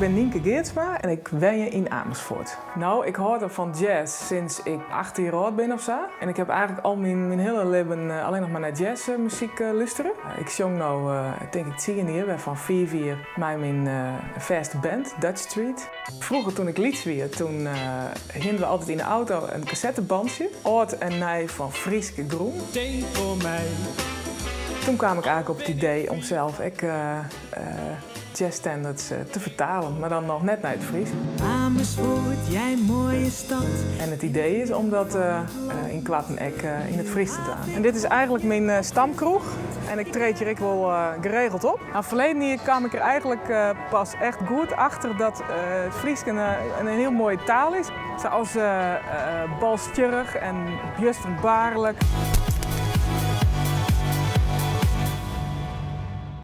bin Nynke Geertsma en ik wenje yn Amersfoort. No, ik hâld al fan jazz sinds ik 8 jier âld bin of sa. En ik ha eigentlik al myn hiele libben allinnich mar nei jazzmuzyk lústere. Ik sjong no, tink ik, 10 jier, wêrfan 5 jier mei myn fêste band, Dutch Street. Froeger, doe't ik lyts wie, doe hiene we altyd yn de auto in kassettebântsje. Âld en nij fan Fryske grûn. Tink oan my. Doe kaam ik eigentlik op it idee om sels ek jazzstandards te fertalen, mar dan noch net nei it Frysk. Amersfoort, jij moaie stêd. En it idee is om dat ynkoarten ek yn it Frysk te dwaan. En dit is eigentlik myn stamkroech en ik treed hjir ek wol geregeld op. No, ferleden jier kaam ik der eigentlik pas echt goed achter dat it Frysk in hiel moaie taal is. Sa as balstjurrich en bjusterbaarlik.